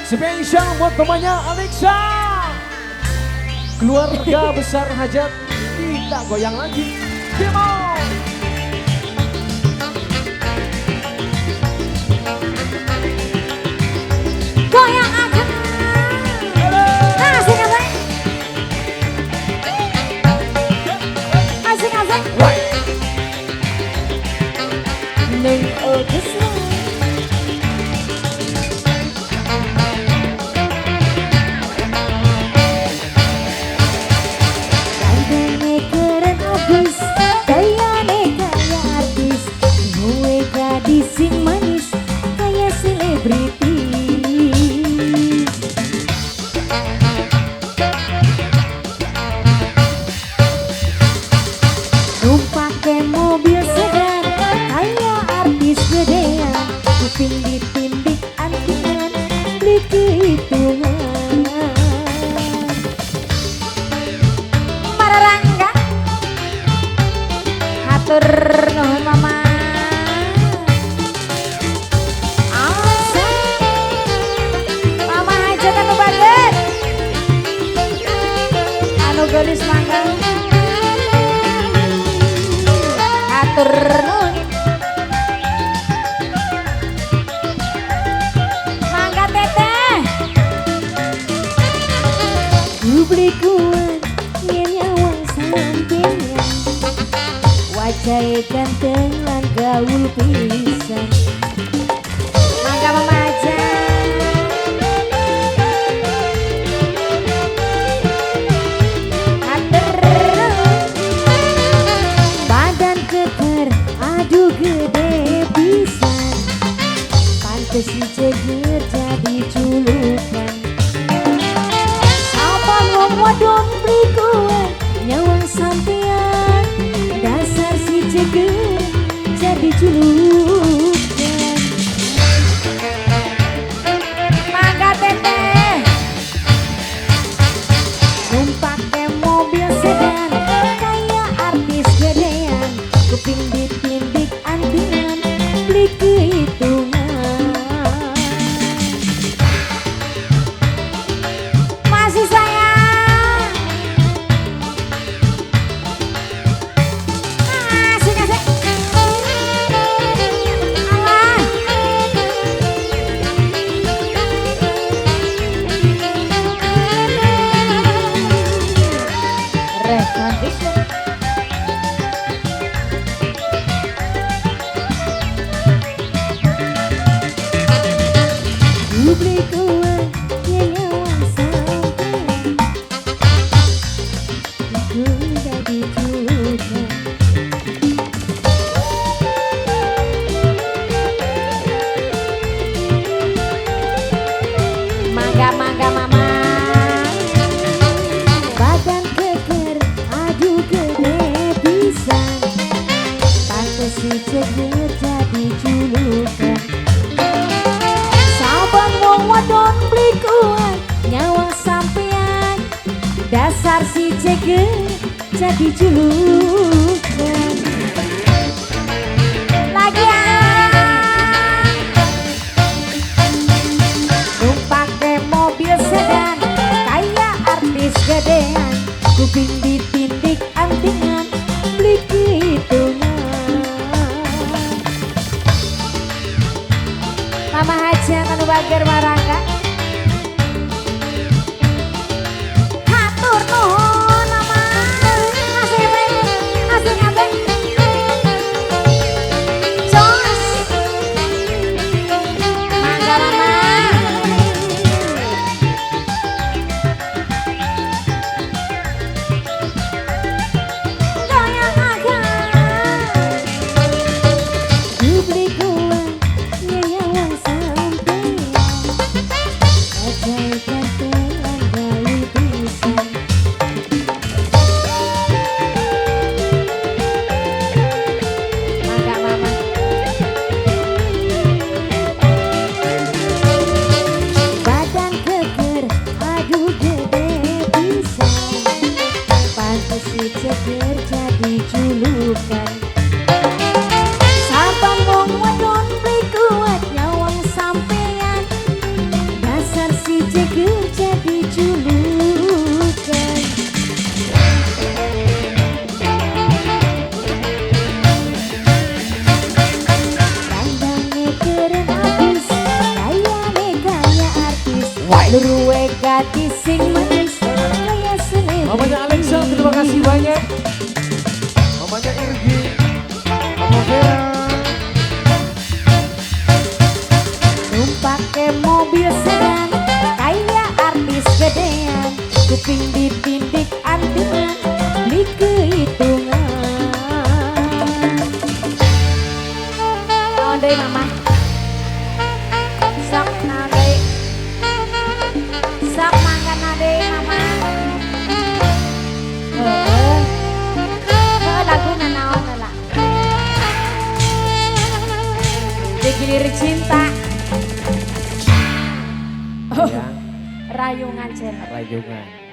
Spesial buat temannya Alexa. Keluarga besar Hajat, kita goyang lagi. Demo. Goyang aja. Asik asik. Asik asik. Neng August. Sing manis kayak selebriti. Numpake mobil sedan kayak artis gedean, kuping ditindik antingan beli kehitungan. Mararangga hatur nuhun mama. Gelis mangga hatur nuhun mangga teteh beli kuat yen nyawang sampeyan wajahe ganteng lan gaul pisan mangga mama aja. Aduh gede pisan, pantes si ceger jadi julukan. Saban wong wadon beli kuat nyawang sampean, dasar si ceger jadi julukan. Mangga teteh numpake mobil sedan kayak artis gedean, kuping ditindik antingan beli kehitungan. Masih sayang asik asik. Allah Rekan bisa. Beli kuat yen nyawang sampeyan iku dadi julukan. Mangga mangga mama. Badan keker aduh gede pisan, pantes si ceger jadi julukan. Saban wong wadon beli kuat nyawang sampean, dasar si ceger jadi julukan. Lagi ah numpake mobil sedan kayak artis gedean, kuping ditindik antingan beli kehitungan. Mama Hajat anu bager marangga hatur nuhun mama. Asik asik asik jos mangga mama. Goyang aga beli kuat nyawang sampeyan, wajah ganteng lan gaul pisan. Luruwe gadis sing manis kaya selebriti. Mamanya Alexa, terima kasih banyak. Mamanya Irgi, Mama Vera. Numpake mobil sedan kayak artis gedean, kuping ditindik antingan beli kehitungan. Naon deui, Mama? Sok naon deui? Sok mangga naon deui, Mama? Heeh. Heeh, laguna naon heula? Digilir cinta. Ya, Rayungan cenah. Rayungan.